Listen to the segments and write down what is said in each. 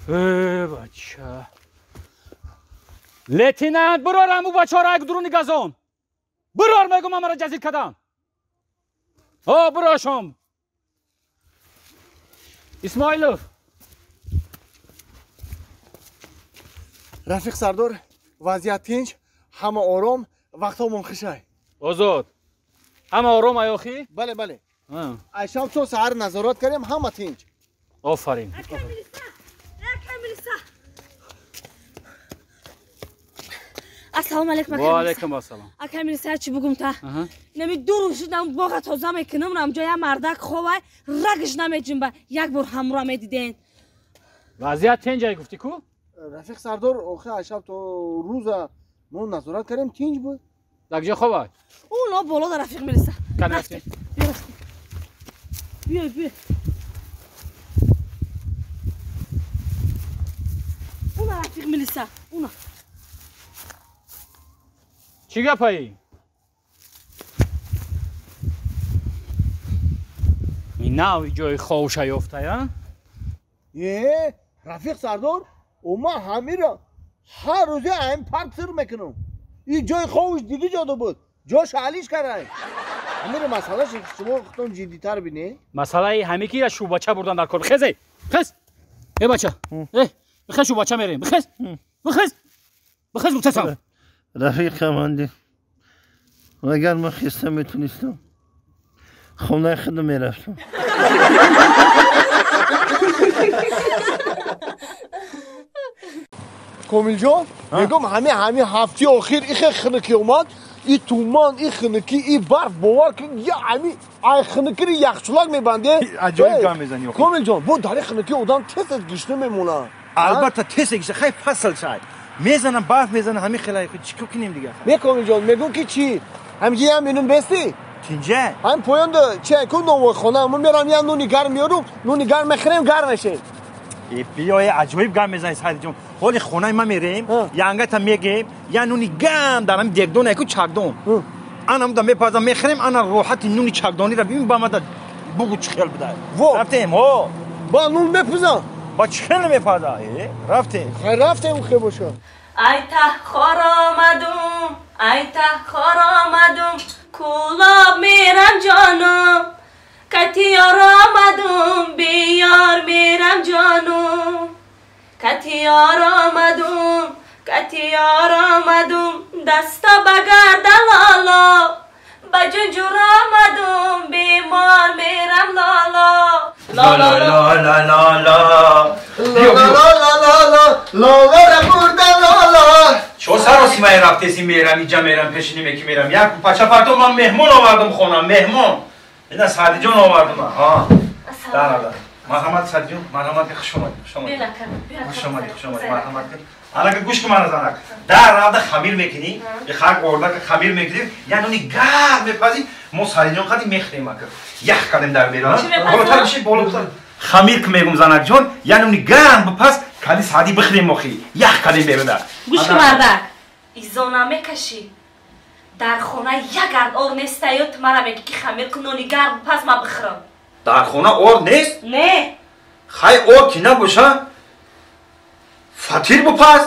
Бача. Лейтенант, бирор ҳаму бачаро ак дуруни газон. Бирор мегум амара ҷазир кадан. О, бирошом. Исмоилов. Рафиқ сардор, вазъият тинч, ҳама ором, вақтҳомон хушай. Озод. Ҳама ором аёхи? Бале, бале. Айшаб то саҳар назорат кардем, ҳама тинч. Офарин. Ассалому алайкум. Ва алайкум ассалом. Ака милиса чӣ бугум та? Нами ду рӯз шудам боға тоза мекунам, рамҷо я мардак ховай, рагш намеҷунба, як бор ҳамро медиден. Вазъият тинҷай гуфтӣ ку? Рафиқ сардор, охи айшаб то рӯза мо назорат кардем, тинч буд. Дар куҷо ховай? Уно боло да рафиқ милиса. Кани Биё, биё. Уна рафиқ милиса, уна. Чӣ гапаи? Нави ҷои ховша ёфтая? Е, рафиқ сардор, ма ҳамира ҳар рӯзе ҳамин парк сир мекунам. Ин ҷои ховш диги ҷода буд. Ҷош алиш карай. Ҳамира масъалаш шумо худтон ҷиддитар бинед. Масъалаи ҳаме ки я шӯбача бурдан дар кор. Бихез, бихез. Э бача, э, бихез шӯбача мерем. Бихез. Бихез. Бихез гуфтасам. Рафиқ командир, агар ман хиста метунистам, хонаи худам мерафтам. Комилҷон, мегӯм ҳами ҳафтаи охир ихе хунукӣ омад, и туман, и хунукӣ, и барф, бовар кун, я ҳами ай хунукири яхчулак мебанде. Аҷоиб гап мезанӣ. Комилҷон, бо дар хунукӣ одам тез-тез гишна мемонад. Албатта тез гишна, хай фасл шай. Мезанам, барф мезанам, ҳами хелай, чӣ кор кунем дигар? Не Комилҷон, мегӯм ки чӣ? Ҳамҷи ям минун бести? Тинҷа? Ҳам поёнда чӣ ку новойхона, мо мерам я нуни гарм меёрум, нуни гарм мехӯрем, гарм мешем. Биё, аҷоиб гап мезанӣ Саидҷон. Ҳоли хонаи ма мерем, янгата мегем, я нуни гарм дар ҳами дегдон яку чакдон. Анамда мепазам, мехӯрем, ана роҳати нуни чакдониро бибин, ба мада бугу чӣ хел буда. Рафтем, ҳо. Ба нун мепузам. Ба чӣ хел намепаза? Рафтем. Хай рафтем хе боша. Ай тахор омадум, ай тахор омадум, кулоб мерам ҷонум, катиёр омадум, биёр мерам ҷонум, катиёр омадум, катиёр омадум, даста ба гардан лоло, ба ҷунҷур омадум, бемор мерам лоло. ла ла ла ла ла ла ла ла ла бурда лола. Чо саросимаи рафтеси мерам, иҷа мерам, пешини меки мерам. Як пача парто ман меҳмон овардум хона, меҳмон. Ина Саъдиҷон овардум. Да, да. Марҳамат Саъдиҷон, марҳамат, хуш омадӣ, хуш омадӣ. Хуш омадӣ, хуш омадӣ, марҳамат. Анака гӯш кун мана занак. Дар равда хамир мекунӣ, хак ордака хамир мекунӣ, я нуни гарм мепазӣ, мо Саъдиҷон қади мехӯрем ака. Ях кардем дар берун. Болотар биши, болотар. Хамир ки мегум занакҷон, я нуни гарм бипаз, кади Саъдӣ бихӯрем охи. Ях кардем берунда. Гӯш кун мардак. Изо намекашӣ. Дар хона як гард ор нестаю, ту мара мегӣ ки хамир кун, нони гарм бипаз, ма бихӯрам. Дар хона ор нест? Не. Хай ор ки набоша, фатир бипаз.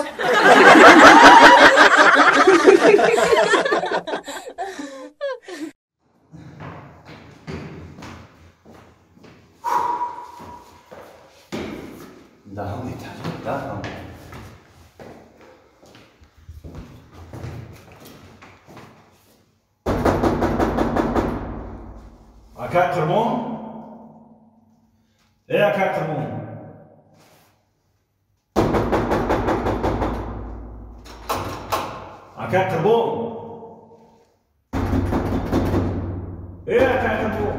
Даҳон. Акай Қурбон? Э, акай Қурбон. Акай Қурбон. Э, акай Қурбон.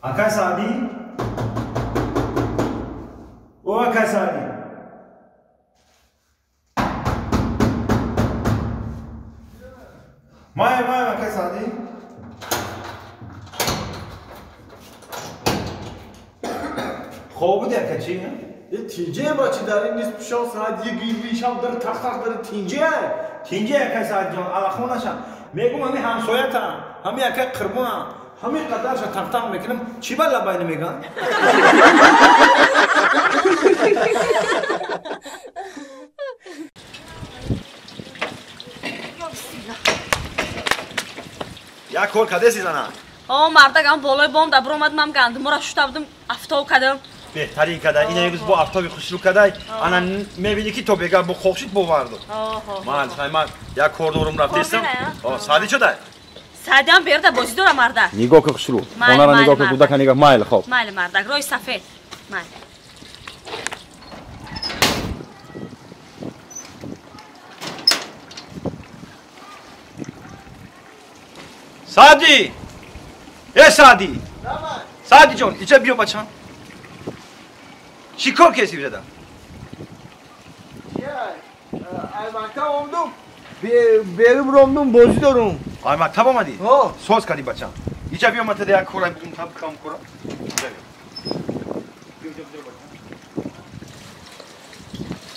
Акай Саъдӣ? О, акай Саъдӣ. Май, май, акай Саъдӣ. Хоб буди ака чӣ? Тинҷе бачи дар ин нисфи шаб соат як шаб дар тақ-тақ дар тинҷе. Тинҷе акай Саъдиҷон, аллахонашам. Мегум ҳами ҳамсоятам, ҳами акай Қурбонам. Ҳамин қадарша тақ-тақ мекунам, чӣ ба лабай намеган? Як кор кардеси зана? О, мардак, ам болои бом да биромад, ман гандумора шута будам, афтоб кардам. Беҳтарин кадай. Ина имрӯз бо афтоби хушрӯ кадай. Ана мебинӣ ки то бега бо қоқшид боварду. Ман ман як кор дорум рафтестам. Саъди чудай? Саъдиам берда бозӣ дора мардак. Нигоҳ ки хушрӯ. Хонара нигоҳ ки кӯдака нигоҳ. Майл хоб. Майли мардак, роҳи сафед. Майли. Саъди! Э Саъди! Саъди ҷон, иҷа биё бачам. Чӣ кор кеси бизадам? Ай мактаб омдум, берум ромдум, бозӣ дорум. Ай мактаб омадӣ? Соз кардӣ бачам. Иҷа биё ман як кора бигум, таб кам кора. Иҷа биё.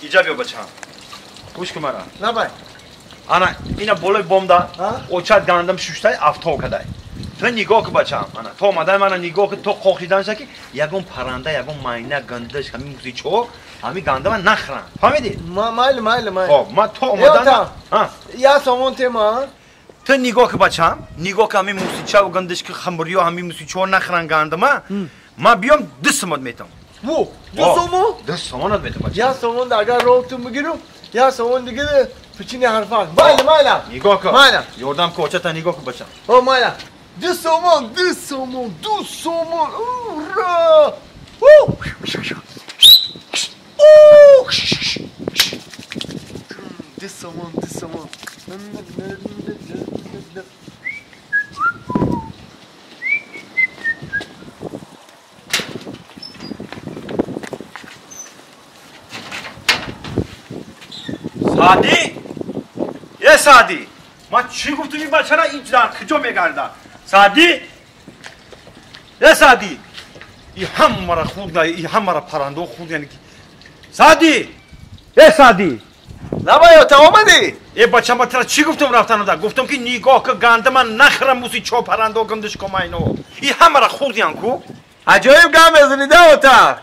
Иҷа биё бачам. Гӯш кун мара. Набай. Ана ина болои бомда очат гандам шуштай афтоб кадай. Ту нигоҳ кун бачам. Ана то омадан мана нигоҳ кун то қоқидан ки ягон парранда, ягон майна, гандаш, ҳамин музичо, ҳамин гандама нахӯранд. Фаҳмидӣ? Майли, майли, майли. Хоб, ман то омадан. Я сомон тема. Ту нигоҳ кун бачам, нигоҳ кун ҳамин мусича ва гандаш ки хамбуриё ҳамин мусичо нахӯранд гандама. Ман биём 2 сомон метам. Во, 2 сомон? 2 сомонат метам бачам. Я сомон агар роҳ ту мегирам, я сомон дига пичини ҳарфа. Майли, майли. Нигоҳ кун. Майли. Ёрдам кун, очата нигоҳ кун бачам. О, майли. 2 сомон, 2 сомон, 2 сомон. Ура! 2 сомон, 2 сомон. Саъди? Е Саъди! Ман чӣ гуфтум ин бачара ин дар куҷо мегарда? Саъди? Е Саъди! И ҳамара хурда, и ҳамара паррандо хурд, яъне ки. Саъди! Е Саъди! Лабай, та омадӣ? Е бача, ман тира чӣ гуфтум рафтанада? Гуфтум ки нигоҳ ки гандама нахӯрам муси чо паррандо гандиш комайно. И ҳамара хурдиян ку? Аҷоиб гап мезанӣ да ота.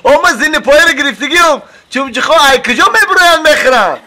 Ома зини пояро гирифтагиам, чумчиҳо ай куҷо мебуроянд мехӯранд?